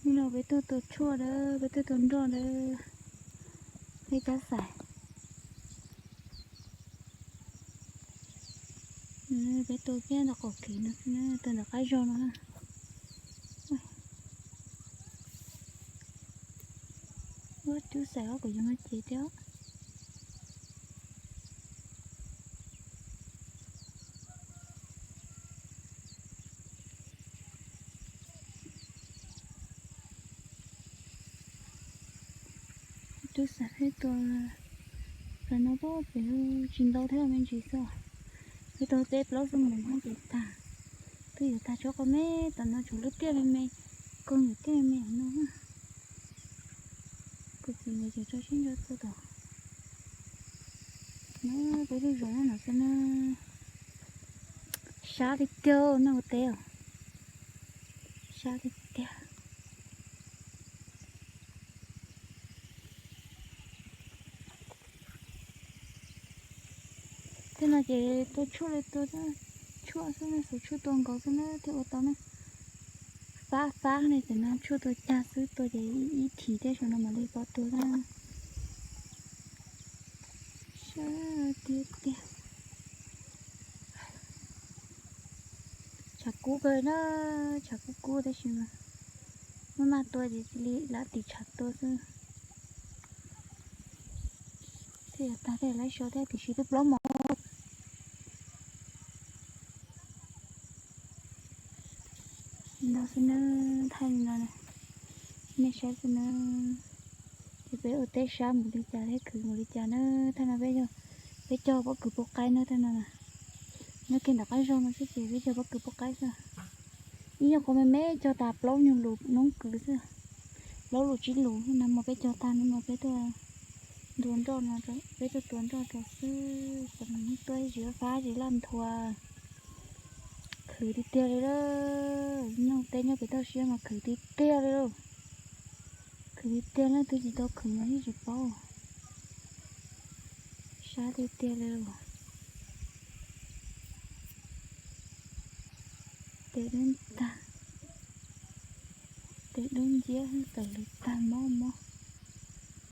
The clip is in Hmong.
Hnub no peb tuaj tua tshuaj dawb, peb tuaj tua nroj dawb, peb cab xais. Peb tua kiag ntawm qaum kev no xwb na, tua ntawm qab zog no na. Ua cub xais ob kuv yuav no ces thiab. Cub xais peb tua, tam no peb tsis ntau thiab me ntsis xwb. Peb tua teb plaub xuab moos ces tag. Twb yuav tag tsob qau me, tam no tshuav lub tiaj me me, koog yuav tiaj me me no. Kuv txiv ntawd ces tso sib ntso tua tom no, peb lub zos no xwb na. Sab tiag tiag na ua teb os, sab tiag tiag. Tej no ces tua tshuaj li tua tshuaj xwb na, xuas tshuaj tua nkaus xwb na thiaj ua tau na. Fab fab ne, tam no tshuaj tua cag xwb, tua ces ib thim tej zaum no mam li pov tua na. Sab tiag tiag. Tshav kub kawg na, tshav kub kub tab sis mas maj maj tua ces cia li lam tim tshav tua xwb. Thiaj yuav tag thiaj laib so thiab tiam sis twb plaub moos. No xwb na, thaij li no nej saib xwb na. Ces peb ua teb sab mus li cas thiab khwv mus li cas na. Thaij no peb, peb cog pob kws pub qaib na, thaij no na. Nyob kiag ntawm qab zog no xwb ces peb cog pob kws pub qaib xwb. Ib nyuag qhov me me cog tas plaub nyuag lus noob kws xwb, plaub lus tsib lus na. Mas peb cog tag no mas peb tuaj ntua nroj no, peb tuaj tua nroj rau xwb, kom nws tuaj zis fab zis laj nthua. Khwv tiag tiag li lauj, nyob teb nyob pem toj siab mas khwv tiag tiag li lauj. Khwv tiag tiag, leej twg tsis tau khwv mas yeej tsis paub. Sab tiag tiag li lauj. Tes dub ntag, tes dub nciab tawm lwm tag mob mob.